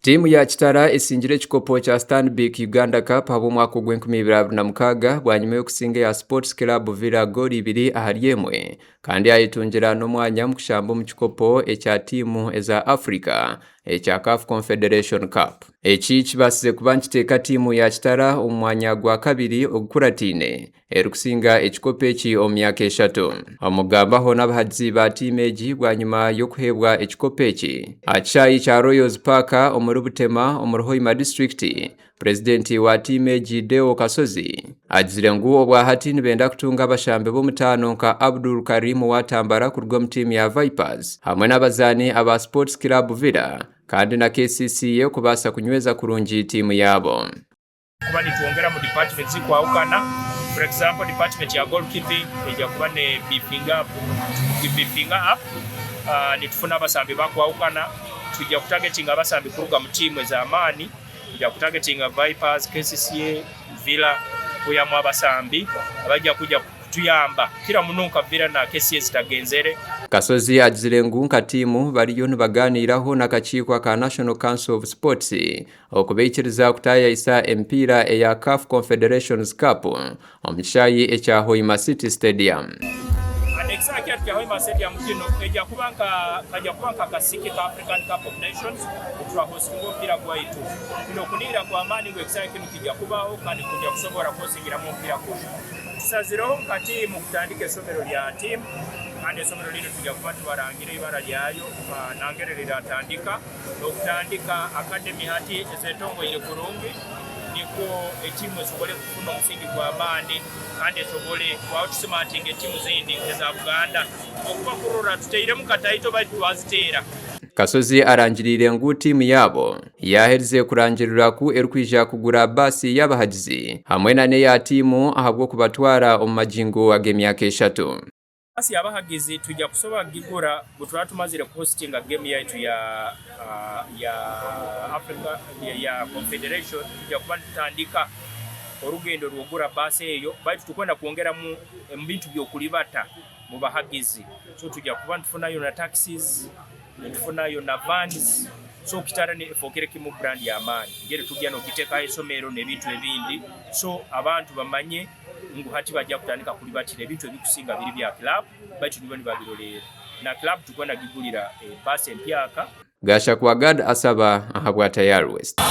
Tiimu ya Kitara esingire ekikopo kya Stanbic Uganda Cup ahabw'omwaka ogw'enkumi ibiri 26 bwanyima y'okusinga eya Sports Club Villa goolo ibiri ahari emwe kandi yayetungira n'omwanya omu kushamba omu kikopo ekya tiimu eza Africa ekya CAF Confederation Cup. Eki kibaasize kuba nikiteeka tiimu ya Kitara omu mwanya gwa kabiri ogukurataine erikusinga ekikopo eki omu myaka eshatu. Omukugambaho n'abahagizi ba tiimu egi bwanyima y'okuheebwa ekikopo eki aha kishaayi kya Royals Park omuri Butema omuri Hoima disiturikiti, Purezidenti wa tiimu egi Deo Kasozi agizire ngu obwahati nibenda kutunga abashambi b'omutaano nka Abdul Karim Watambara kuruga omu tiimu ya Vipers hamwe n'abazaani aba Sports Club Villa kandi na KCCA kubaasa kunyweza kurungi tiimu yaabo. Kuba nitwongera mu department zikwahukana for example department ya goal keeping eija kuba ne beefinga up beefinga up nitufuna abasambi bakwahukana twija kutagetinga abasambi kuruga mu tiimu ez'amaani twija kutagetinga Vipers, KCCA, Villa kwihamu abasambi abaija kwija kutuyamba kukira muno nka Villa na KCCA ezitagenzere. Kasozi agizire ngu nka tiimu bariyo nibaganiiraho n'akakiiko aka National Council of Sports Okubaikiriza kutaayaisa emipiira eya CAF Confederations Cup omu kishaayi ekya Hoima City Stadium. Ekisaayi kyaitu kya Hoima Stadium kinu keija kuba nka kaija kuba nka kasiki ka African Cup of Nations obu turahostinga omupiira gwaitu. Twine okunihira kw'amaani ngu ekisaayi kinu kiija kubaho kandi nitwija kusobora kuhostingiramu omupiira gunu. Tusazireho nka tiimu kutandika esomero lya tiimu kandi esomero rinu twija kuba tubarangira ibara lyayo nangeri riratandika. N'okutandika akademi hati ezetongoire kurungi nikwo etiimu esobole kufuna omusingi gw'amaani kandi esobole ku outsmartinga etiimu zindi nk'eza Buganda. Okuba kurora tutairemu kataito baitu twaziteera. Kasozi arangiriire ngu tiimu yaabo yaaherize kurangirira ku erikwija kugura baasi y'abahagizi hamwe na n'eya tiimu ahabw'okubatwara omu magingo ag'emyaka eshatu. Baasi y'abahagizi twija kusoba kugigura bwe turaba tumazire kuhostinga geemu yaitu ya ya Africa ya Confederation. Twija kuba nitutandika orugendo rw'ogura baasi eyo baitu tukwenda kwongeramu omu bintu by'okuribata mu bahagizi so twija kuba nitufunayo na taxis, nitufunayo na vans so Kitara efookere kimu brand y'amaani ngeri tugya n'ogitekaho esomero n'ebintu ebindi so abantu bamanye ngu hati baija kutandika kuribatira ebintu ebikusinga biri bya club baitu nibo nibabirolerra. Na club tukwenda gigurira bus empyaka. Gashakwa Gad asaba ahabwa Tayari West.